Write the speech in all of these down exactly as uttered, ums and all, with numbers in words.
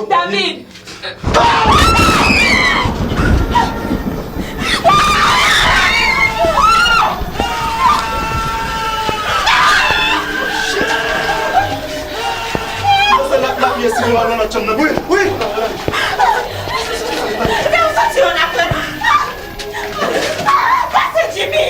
David! Wi, wi. Lè w soti yo n ap fè. Pase Jimmy!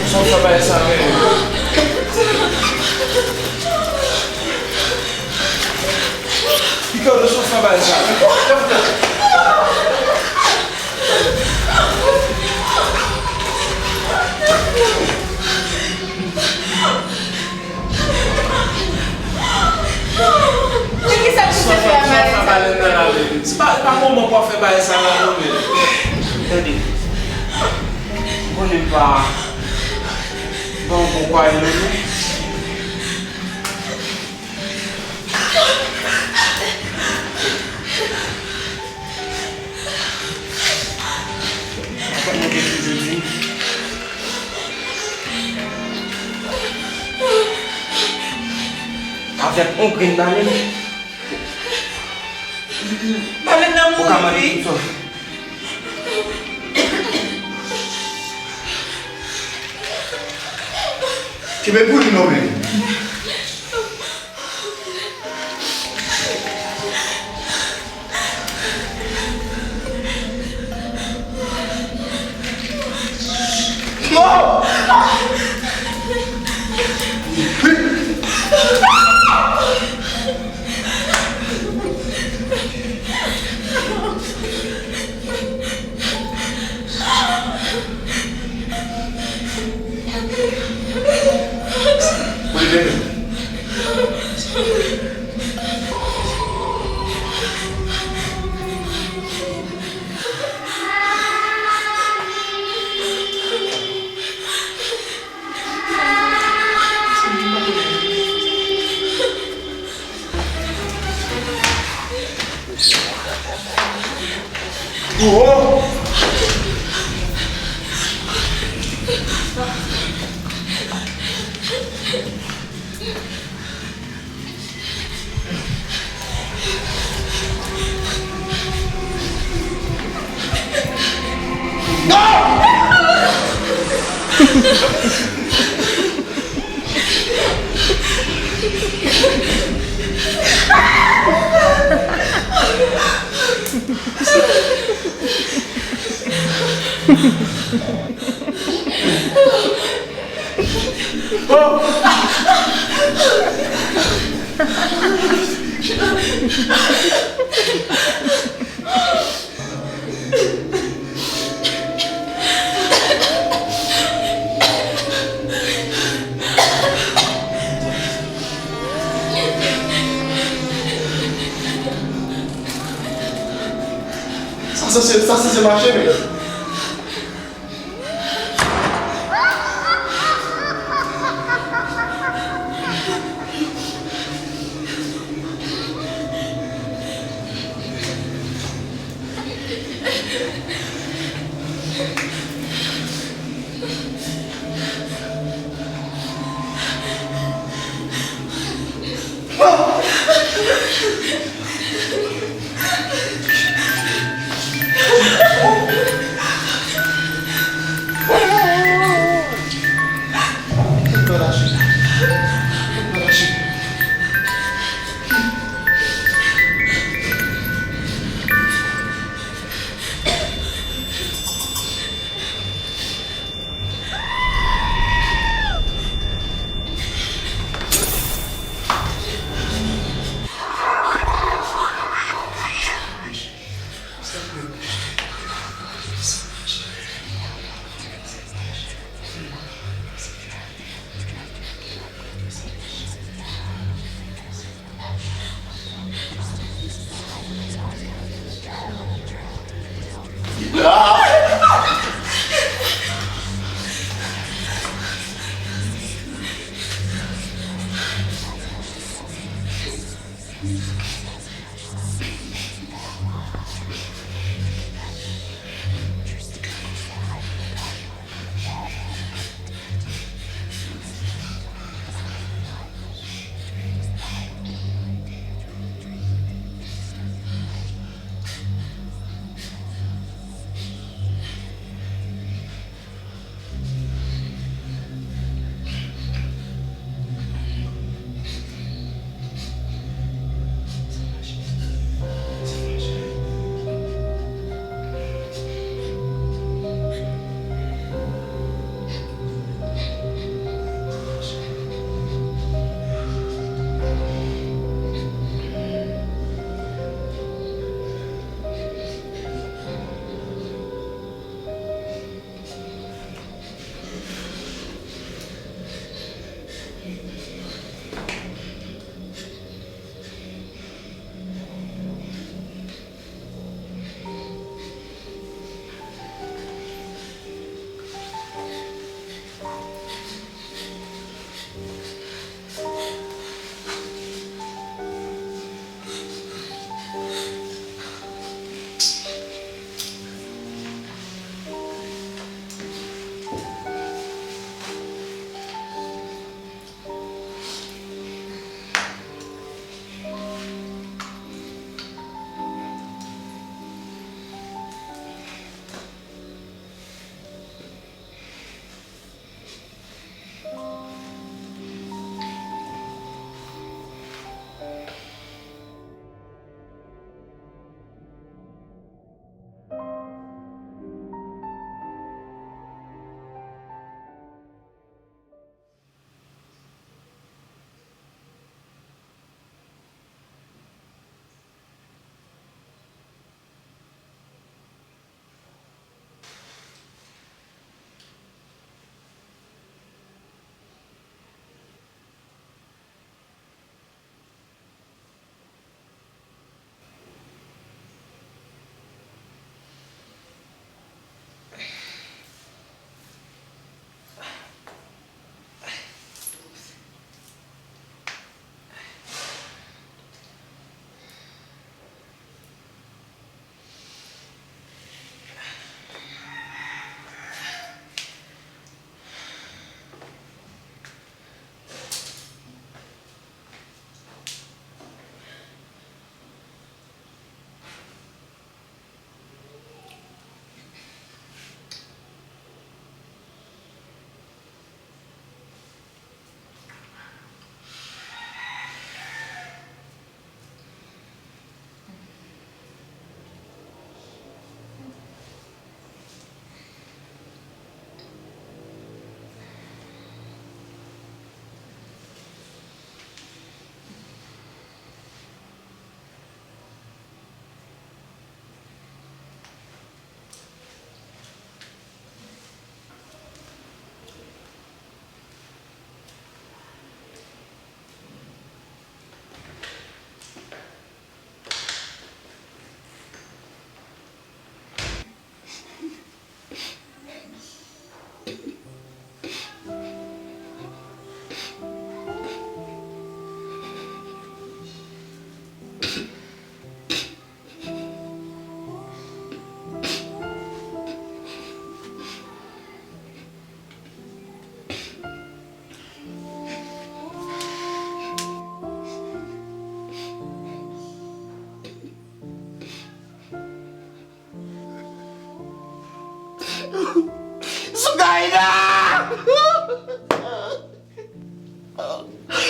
Sa w fè bagay sa menm? Ricardo, sa w fè bagay sa menm? Men kisa k pouse fè a malèt sa? Se pa, se pa moman pou w ap fè bagay sa la non, men. Tande. M konnen m pa ban w bon kwaye non, men. Sa mwen te toujou di. Avèk yon grenn balèn, balèn nan ou ka mouri, mande wi. Tout sa. Kenbe pou li non, men. Non! Sa sanse, sa sanse mache, men.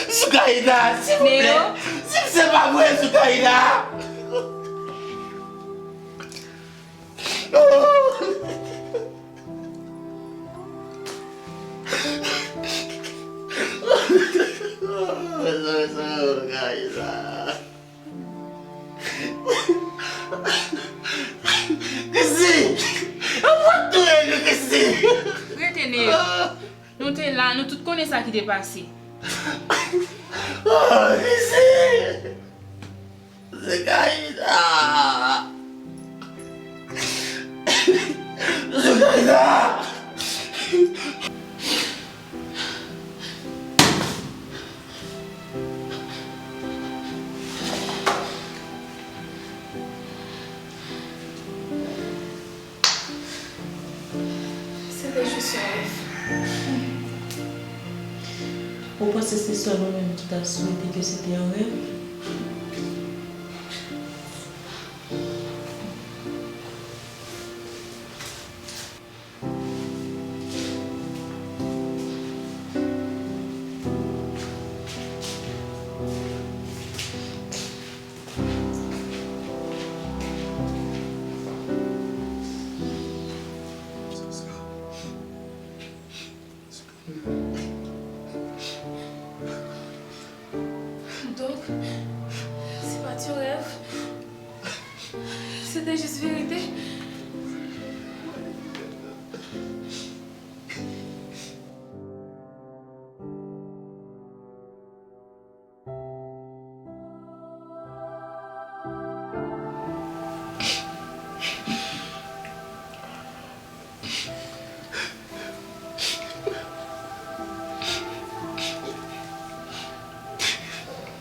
Soukaina, silvouplè. Neo. Si se pa vre, Soukaina. Oh. Soukaina. Christy! Ou pral touye nou, Christy! Rete, Neo. Nou te la, nou tout konnen sa ki te pase. Oh, Christy! Soukaina! Soukaina! Se te jis yon rèv. Ou panse se sèl ou menm ki t ap swete ke se te yon rèv? Donk, se pa t yon rèv. Se te jis verite.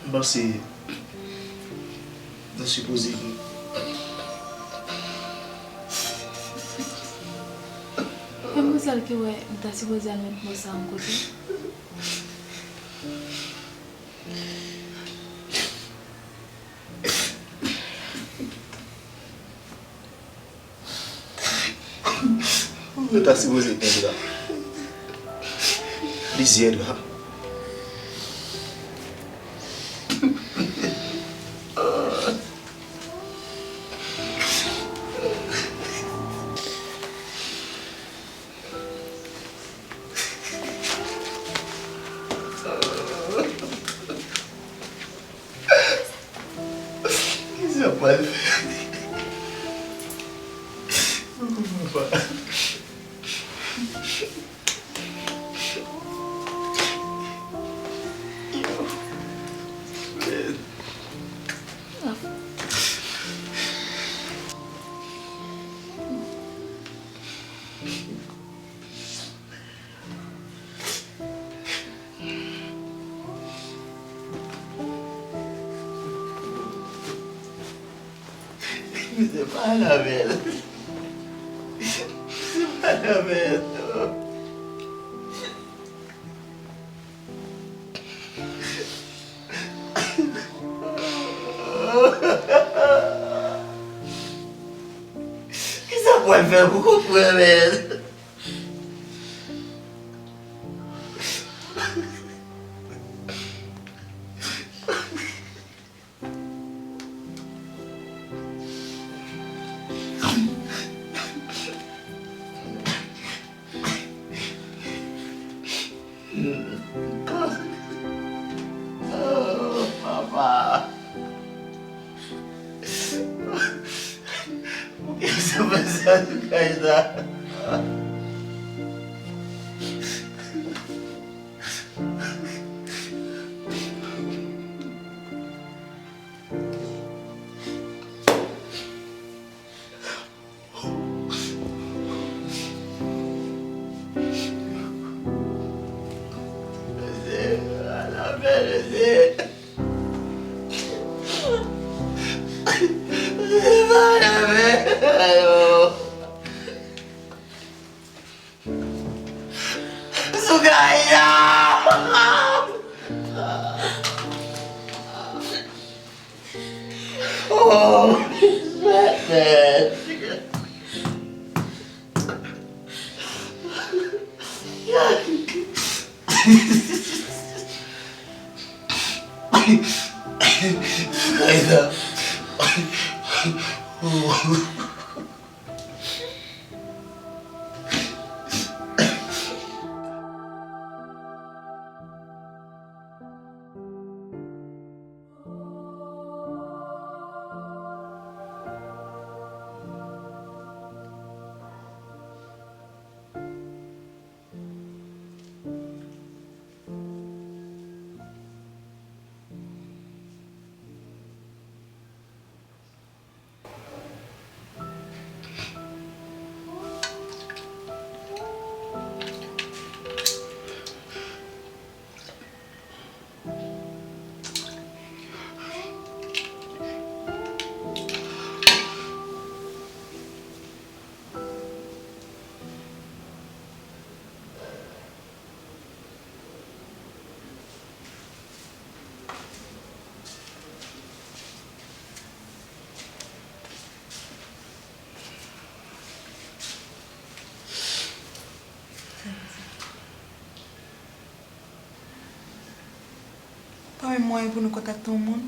M panse nou sipoze gen. Manmzèl ki wè m ta sipoze al met mo sa yon kote. Ou ta sipoze gen dra. Plizyè dra. Kisa m pral fè? Mwen konprann pa. Yo. Men. Misye pa nan mèl. Misye pa nan mèl. Kisa m pral fè pou konprann, men? Oh, papa. Poukisa w fè sa sou kay sa? Soukaina! Oh, man. Aida. Pa menm mwayen pou nou kontakte yon moun.